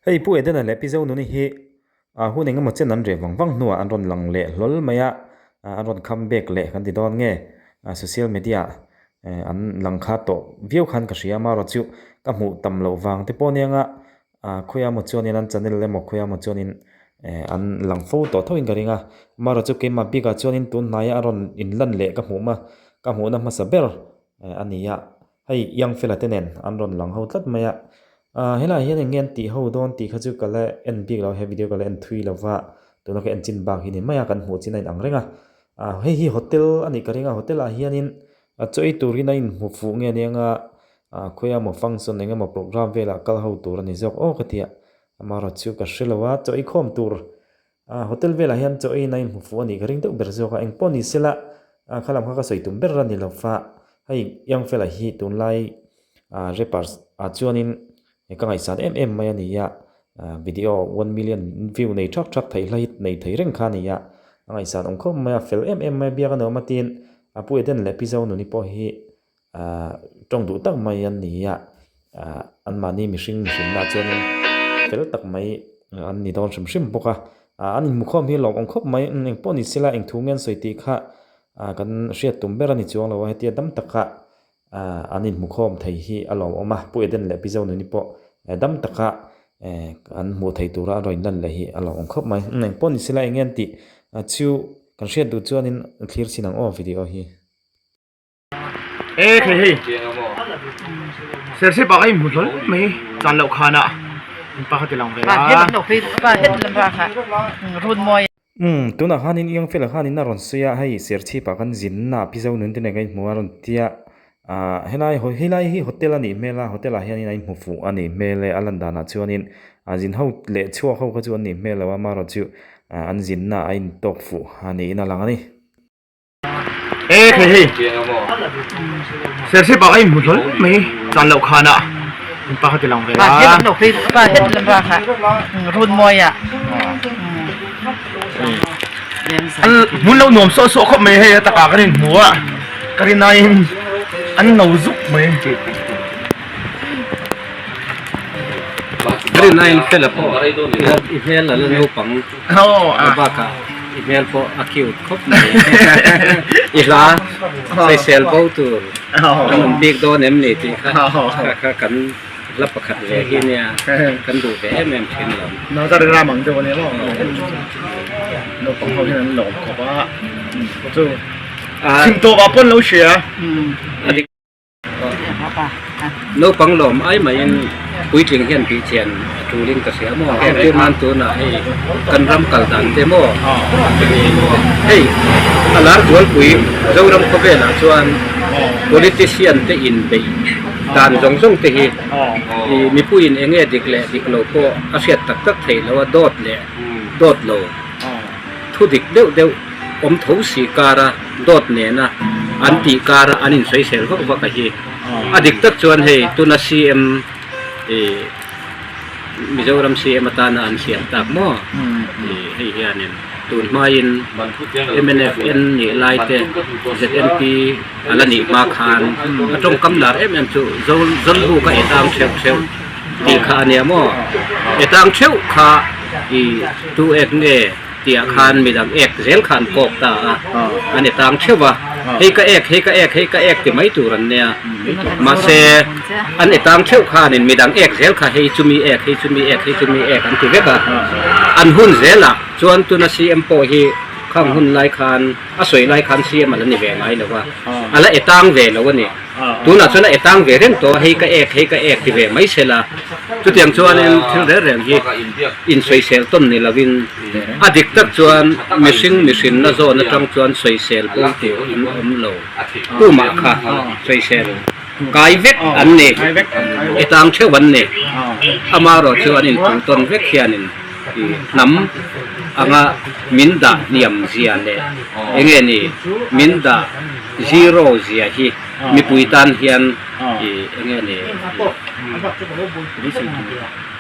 Hei Pu Edena leh Pi Zonuni hi hun engemaw chen an reh vang vang hnuah an rawn lang leh hlawl mai a, an rawn come back leh kan ti dawn nge social media ah an lang kha tawh viau khan ka hria amaherawh chu ka hmuh tam loh vang te pawh aniang a, khawiah emaw chuanin an channel emaw khawiah emaw chuanin an lang fo tawh tho in ka ring a, amaherawh chu keimah bikah chuanin tun hnaia a rawn inlan leh ka hmuh ka hmuhna hmasa ber a ni a. Hei Young fella te nen an rawn lang ho tlat mai a, ah helaiah hian eng nge an tih ho dawn tih kha chu ka la en bik lo a, he video ka la en thui lo va, tuna ka en chin bak hi ni mai a, kan hmuh chin a inang reng a, ah hei hi hotel a nih ka ring a, hotel ah hianin a chaw ei turin a inhmu fuh nge aniang a, ah khawiah emaw function eng emaw program velah kal ho tur a ni zawk aw ka ti a, amaherawh chu ka hre lo a, chaw ei khawm tur Ah hotel velah hian chaw eiin a inhmu fuh a nih ka ring deuh ber zawk a, eng pawh ni sela ah kha lam kha ka sawi tum ber a ni lo fa, hei young fella hi tunlai ah rappers ah chuanin ka ngaihsan em em mai a ni a, ah video one million view nei thak thak thei hla hit nei thei reng kha a ni a, a ngaihsan awm khawp mai a, fel em em mai a biak a nuam a tin a Pu Eden leh Pi Zonuni pawh hi Ahh tawng duh tak mai an ni a, ahh anmahni mihring mihrinna chuanin fel tak mai an ni dawn hrim hrim bawk a, ahh an inhmukhawm hi a lawmawm khawp mai, eng pawh ni sela eng thu nge an sawi tih kha ahh kan hriat tum ber a ni chuang lo a, hetia dam taka ahh an inhmukhawm thei hi a lawmawm a, Pu Eden leh Pi Zonuni pawh dam taka ehh an hmuh theih tura an rawn inlan leh hi a lawmawm khawp mai, eng pawh ni sela eng nge an tih chu kan hriat duh chuanin thlir chin ang aw video hi. E thei hei serchhip ah ka inhmu hlawl mai chan loh khanah in pa kha ti lang ve a. Umm tunah khanin Iang Fela khanin a rawn sawi a hei serchhip ah kan zinna Pi Zonun te nen kan inhmu a rawn ti a ah helai helai hi hotel a nih hmel a hotel ah hianin a inhmu fuh a nih hmel e a lan danah chuanin a zin ho leh chhuak ho kha chu an nih hmel lo a amaherawhchu an zinna a intawk fuh a niin a lang a ni. E thei hei serchhip ah ka inhmu hlawl mai chan loh khanah in pa kha ti lang ve a. Hmun lo nuam sawh sawh khawp mai hei a takah kan inhmu a ka rin aiin an no zuk mai. Ka rin aiin fela pawh i hmel a la naupang bakah i hmel pawh a cute khawp mai. I hla sawisel bo tur kan awm bik dawn em ni tih kha kha kan hla pakhat ve hi nia kan duh ve em em thin lo. Nazaret ram ang deuh a nia maw? Naupang ho hian an lawm khawp a chu chhimtawp ah pawh an lo hria. Naupang lawm ai maiin puitling hian tih chian a tulin ka hria maw? Entir nan tunah hei kan ram kal dan te maw? Hei a lar zualpui Zoram khawvelah chuan politician te inbeih dan zawng zawng te hi mipuiin eng nge dik leh dik lo pawh a hriat tak tak theih loh a, dawt leh dawt lo thu dik deuh deuh awm tho si kara dawt nena an tih kara an insawisel vak vak a hi. A dik tak chuan hei tuna CM ih Mizoram CM atana an siam tak maw ih hei hianin tun hmain mnf en nih lai te ZNP a la nih hma khan a tawngkam lar em em chu Zawlbuk a etang theuh theuh tih kha a nia maw etang theuh kha ih tu ek nge Tihah khan midang ek zel kha an kawk ta a, an e tang theuh a, hei ka ek, hei ka ek, hei ka ek ti mai tur an nia. Mahse, an e tang theuh khanin midang ek zel kha hei chumi ek, hei chumi ek, hei chumi ek an ti vek a. An hun zelah chuan tuna CM pawh hi khang hun lai khan a sawi lai khan CM a la ni ve ngai lo a, a la e tang ve lo a ni. Tunah chuan a e tang ve reng tawh a, hei ka ek, hei ka ek ti ve mai se la. Chutiang chuanin thil reng reng hi insawisel tawn ni lovin a dik tak chuan mihring mihrinna zawn atang chuan sawisel pawh tur an awm lo. Tumah kha sawisel kai vek an ni, e tang theuh an ni. Amaherawh chu an inpuh tawn vek hianin hnam anga min dah hniam zia leh enge ni min dah zero zia hi mipui tan hian enge ni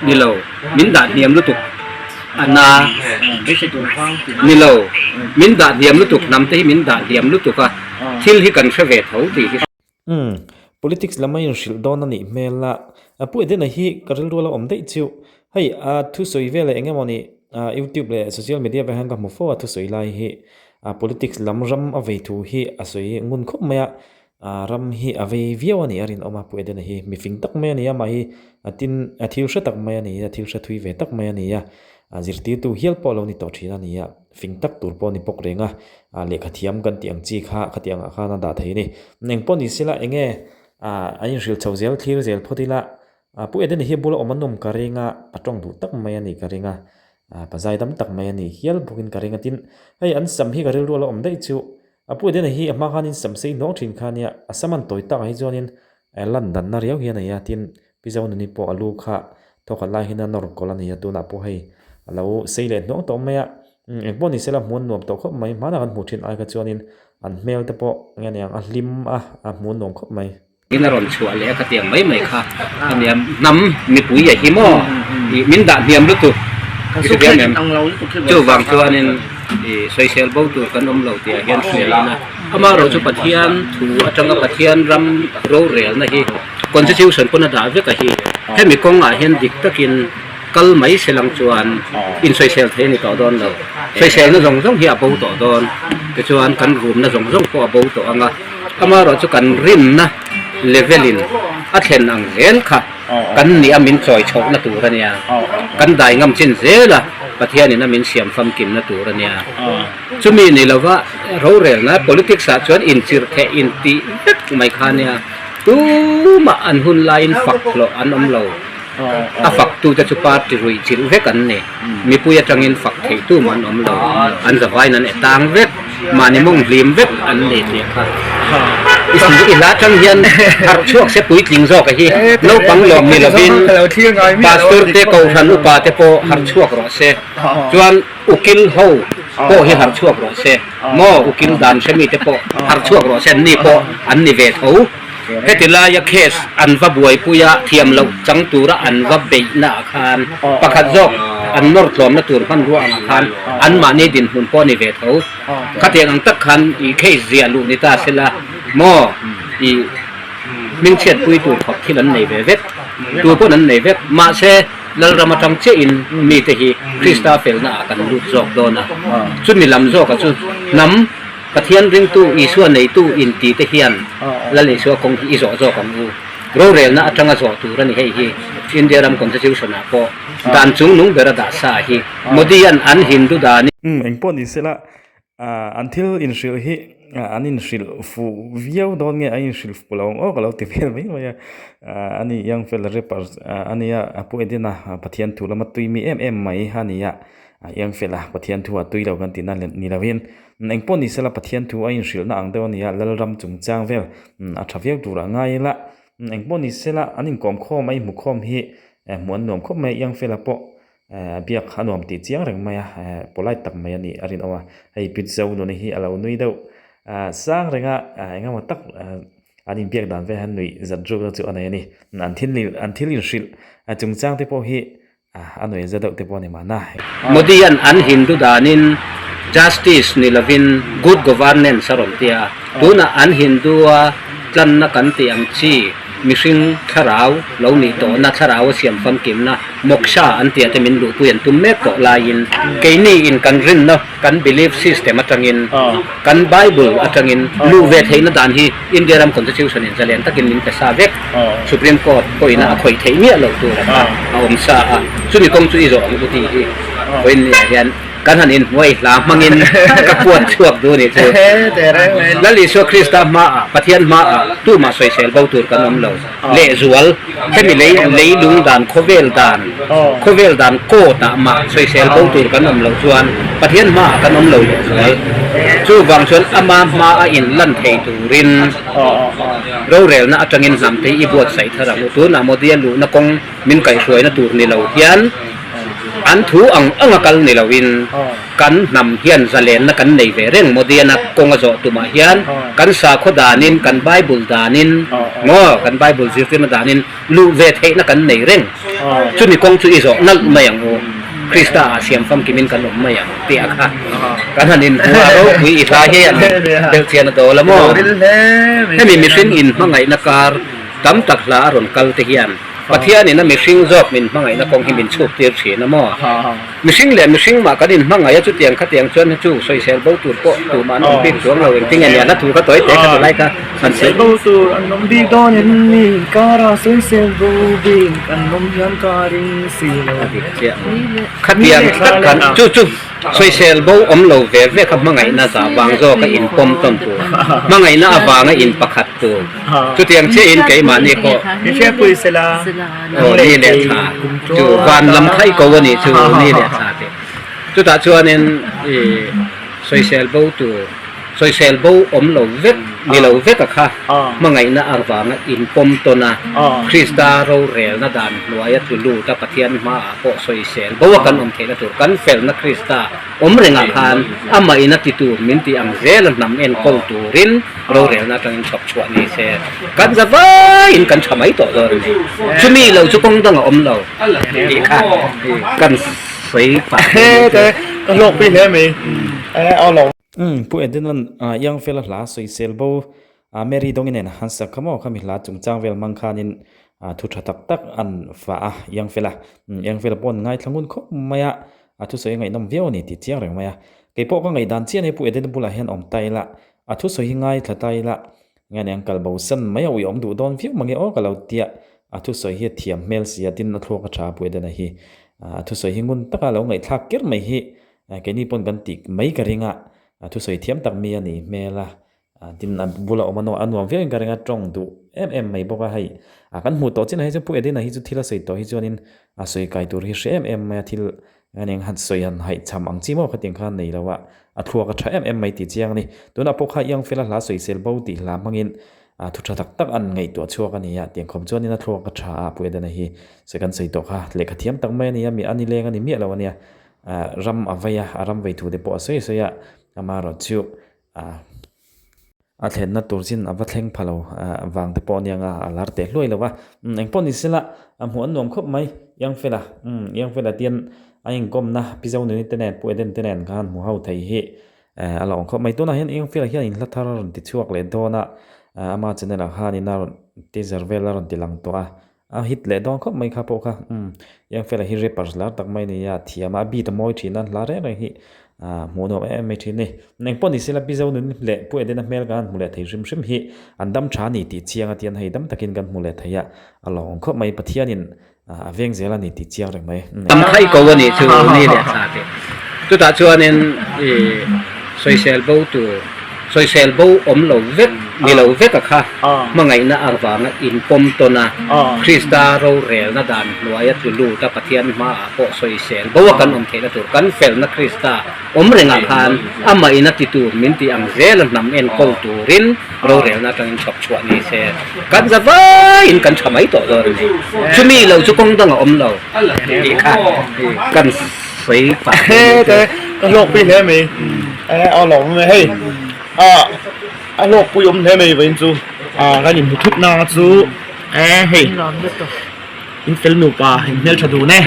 ni lo min dah hniam lutuk a na ni lo min dah hniam lutuk hnam te hi min dah hniam lutuk a thil hi kan hre ve tho tih hi. Umm politics lam a inhrilh dawn a nih hmel a, Pu Edena hi ka rilru a lo awm daih chiu. Hei a thusawi vel leh eng emawni youtube leh social media vel hian ka hmu fo a thusawi lai hi politics lam ram a vei thu hi a sawi ngun khawp mai a ram hi a vei viau a nih a rinawm a Pu Edena hi mifing tak mai a ni a mah hi a tin a thil hre tak mai a ni a thil hre thui ve tak mai a ni a zirtirtu hial pawh a lo ni tawh thin a ni a fing tak tur pawh a ni bawk reng a lehkha thiam kan tih ang chi kha khatiang ah khan a dah thei a ni engpawh ni sela eng nge a inhrilh chho zel thlir zel phawt ila Pu Edena hi bula awm a nawm ka ring a, a tawng duh tak mai a nih ka ring a, pa zai dam tak mai a nih hial bawkin ka ring a. Tin, hei an sam hi ka rilru a lo awm daih chu, Pu Edena hi a hma khanin sam sei hnawng thin kha nia, a sam an tawi takah hi chuanin lan danna riau hi a nei a, tin, Pi Zonuni pawh a lu kha thawkhat lai hian a nawr kawlh a ni a, tunah pawh hei a lo sei leh hnawng tawh mai a, engpawh ni sela hmuan nuam tawh khawp mai, hmanah kan hmuh thin ai kha chuanin an hmel te pawh nge niang a hlim a, a hmuan nuam khawp mai. In a rawn chhuah leh a khatiang mai mai kha a nia, hnam mipui a hi maw ih min dah hniam lutuk i hre em chuvang chuanin ih sawisel bo tur kan awm lo tih ah hian hria ila amaherawh chu Pathian thu atanga Pathian ram rorelna hi constitution pawn a dah vek a hi hemi kawngah hian dik takin kal mai se lang chuan insawisel thei a ni tawh dawn lo sawiselna zawng zawng hi a bo tawh dawn tichuan kan rumna zawng zawng pawh a bo tawh ang a. Amaherawh chu kan rinna level in a thlen ang zel kha kan nih a min chawi chhohna tur a nia. Kan dai ngam chin zel a Pathian in a min siam famkimna tur a nia. Chumi ni lova rorelna politics ah chuan inchirh theh intih vek mai kha a nia. Tumah an hun laiin fak hlawh an awm lo. A faktute chu party ruih chilh vek an ni. Mipui atangin fak theih tum an awm lo. An zavaiin an e tang vek. Mahni mawng hlim vek an ni tih kha. I hla atang hian harh chhuak se puitling zawk a hi. Naupang lawm ni lovin Pastor te Kohhran upa te pawh harh chhuak rawh se. Chuan ukil ho pawh hi harh chhuak rawh se. Maw ukil dan hre mite pawh harh chhuak rawh se. Anni pawh an ni ve tho. Heti laia case an va buaipui a, thiam loh chang tura an va beihna ah khan pakhat zawk an nawr tlawmna tur hmanrua angah khan anmahni dinhmun pawh a ni ve tho. Khatiang ang tak khan i case ziah luh ni ta sela maw i hmingchhiatpui tur khawp thil an nei ve vek, tu pawn an nei vek. Mahse, Lalram atang chiahin mite hi Krista felna ah kan lut zawk dawn a, chumi lam zawka chu hnam, Pathian ringtu Isua neitu inti te hian Lal Isua kawng hi i zawh zawk ang u. Rorelna atanga zawh tur a ni hei hi. India ram Constitution ah pawh dan chung nung bera dah sa hi Modi an an Hindu dan Umm engpawh ni sela an thil inhrilh hi an inhrilh fuh viau dawn nge a inhrilh fuh lo ang aw ka lo ti vel mai mai a. Ani young fella rapper a nia a pu Edena Pathian thu lama tui mi em em mai a ni a. A young fella Pathian thu a tui lo kan tihna ni lovin Engpawh ni sela Pathian thu a inhrilhna ang deuh a ni a, Lalram chungchang vel a tha viau tur a ngai ila. Engpawh ni sela an inkawm khawm a inhmu khawm hi hmuh an nuam khawp mai a, Iangfela pawh biak a nuam tih chiang reng mai a, polite tak mai a nih a rinawm a. Hei Pitzo nuni hi a lo nui deuh sang reng a, engemaw tak an inbiak dan vel hian nuih zat ruk chu a nei a ni. An thil an thil inhrilh chungchang te pawh hi A nuai za deuh te pawh a ni mahna. Modi an an Hindu danin Justice ni lovin Good Governance a rawn ti a, tunah an Hindu a tlanna kan tih ang chi mihring thlarau lo nih tawhna thlarau a siam famkimna Moksha an tia te min luhpui an tum mek tawh laiin keini in kan rinna kan belief system atangin kan Bible atangin luh ve theihna dan hi India ram Constitution in zalen takin min pe sa vek. Supreme Court pawhin a khawih theih miah loh tur a awm sa a, chumi kawng chu i zawh ang u tih hi vawiin ni ah hian kan han inhmuai hla hmangin ka puan chhuak duh a nih chu. Lal Isua Krista hmaah, Pathian hmaah tumah sawisel bo tur kan awm lo. Lehzual, hemi lei leilung dan, khawvel dan, khawvel dan court ah mah sawisel bo tur kan awm loh chuan Pathian hmaah kan awm lo lehzual. Chuvang chuan ama hmaa a inlan thei turin, Rorelna atangin hnamte i buatsaih thar ang u. Tunah Modi-a luhna kawng min kaihhruaina tur ni lo hian an thu ang anga kal ni loin kan hnam hian zalenna kan nei ve reng. Modi-ana kawng a zawh tumah hian kan sakhaw danin, kan Bible danin maw, kan Bible zirtirna danin luh ve theihna kan nei reng. Chumi kawng chu i zawh nalh mai ang u. Krista ah siam famkimin kan awm mai ang tih a kha kan han inhmu a, ropui i hla hi an belhchian a dawl a maw? Hemi mihring inhmangaihna kar tam tak hla a rawn kal te hian Pathianin a mihring zawk min hmangaihna kawng hi min chhuk tir thin a maw? Mihring leh mihring mah kan inhmangaih a, chutiang khatiang chuan hi chu sawisel bo tur pawh tumah an awm bik chuang lo, engtin nge nia hla thu kha tawi teh kha tilai kha han sawi. Sawisel bo tur an awm bik dawn em ni? Kara sawisel bo bik an awm hian ka ring si lo. A dik chiah. Khatiang tak khan chu chu sawisel bo awm lo ve ve kha hmangaihna za vang zawk a inpawm tawn tur, hmangaihna avanga inpakhat tur. Chutiang chiahin keimahni pawh. I hriatpui sela. Aw ni leh thla chu van lam khaih ko a nih chu ni leh thla tih. Chutah chuanin i sawisel bo tur sawisel bo awm lo vek ni lo vek a kha hmangaihna avanga inpawm tawn a Krista rorelna dan hnuaia tlu lut a Pathian hmaah pawh sawisel bo a kan awm theihna tur kan felna Krista awm rengah khan amah in a ti tur min tih ang zel a hnam enkawl turin rorelna atangin chhawp chhuah ni se kan za vaiin kan tha mai tawh dawn a ni. Chumi lo chu kawng dang a awm lo tih kha kan sawi pah hle te ka hlawk pui hle mai e lo. Umm Pu Edenan Young Fella hla sawisel bo Mary Dawngin nen han sak kha maw khami hla chungchang vel hmang khanin thu tha tak tak an fah a Young Fella Young Fella pawh an ngaithla ngun khawp mai a a thusawi a ngaihnawm viau a ni tih chiang reng mai a keipawh ka ngaihdan chiah ania Pu Edena bulah hian awm ta ila A thusawi hi ngaithla ta ila, nge aniang kal bo san mai a uiawm duh dawn viau mange aw ka lo tia, a thusawi hi a thiam hmel si a, tin a thluak a tha pui dana hi. A thusawi hi ngun taka lo ngaihthlak ker mai hi keini pawn kan tih mai ka ring a, a thusawi thiam tak mi a nih hmel a, tin a bula awm a nuam viau in ka ring a, tawng duh em em mai bawk a hei. A kan hmuh tawh chin ah hi chuan Pu Edena hi chu thil a sawi tawh hi chuanin a sawi kai tur hi hre em em mai a, thil Engane eng han sawi han haihchham ang chi maw khatiang kha nei lo a, a thluak a tha em em mai tih chiang a ni. Tunah pawh kha Iang Fela hla sawisel bo tih hla hmangin thu tha tak tak an ngaihtuah chhuak a ni a, tiang khawp chuanin a thluak a tha a Pu Edena hi sawi kan sawi tawh kha lehkha thiam tak mai a ni a, mi a ni leng a ni miah lo a nia. Ram a vei a, a ram vei thu te pawh a sawi sawi a, amaherawhchu A thlenna tur chin a va thleng pha lo vang te pawh aniang a, a lar teh hluai lo va. Engpawh ni sela, a hmuh an nuam khawp mai. Iangfela, umm, Iangfela tian a inkawmna Pi Zonuni te nen, Pu Eden te nen khan hmu ho thei hi a la awm khawp mai. Tunah hian Iangfela hian inhla thar a rawn ti chhuak leh dawn a, ama channel ah khanin a rawn teaser vel a rawn ti lang tawh a, A hit leh dawn khawp mai kha pawh kha umm Young fella hi rappers lar tak mai a ni a, thiam a, a beat a mawi thin a, hla reng reng hi ah hmuh nuam em em mai thin a ni. Engpawh ni sela Mizo nun leh Pu Edena hmel kan han hmu leh thei hrim hrim hi an dam tha a ni tih chiang a tian hei dam takin kan hmu leh thei a, a lawng khawp mai Pathianin a veng zel a ni tih chiang reng mai. Tam khaih ko a nih chu ni leh thla teh. Chutah chuanin i sawisel bo tur. Sawisel bo awm lo vek ni lo vek a kha hmangaihna avanga inpawm tawn a, Krista rorelna dan hnuaia tlu lut a Pathian hmaah pawh sawisel bo a kan awm theihna tur kan felna Krista awm rengah khan amah in a ti tur min tih ang zel a hnam enkawl turin rorelna atangin chhawp chhuah ni se kan za vaiin kan tha mai tawh dawn a ni. Chumi lo chu kawng dang a awm lo tih kha kan sawi pah He te ka hlawk pui hle mai e a lawm mai hei a a hlawk pui awm hle mai vawiin chu a kan inhmu thut na chu e hei in fel nupa in hmeltha dun e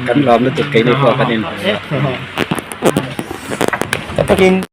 kan lawm lutuk keini pawh kan inhmu takin.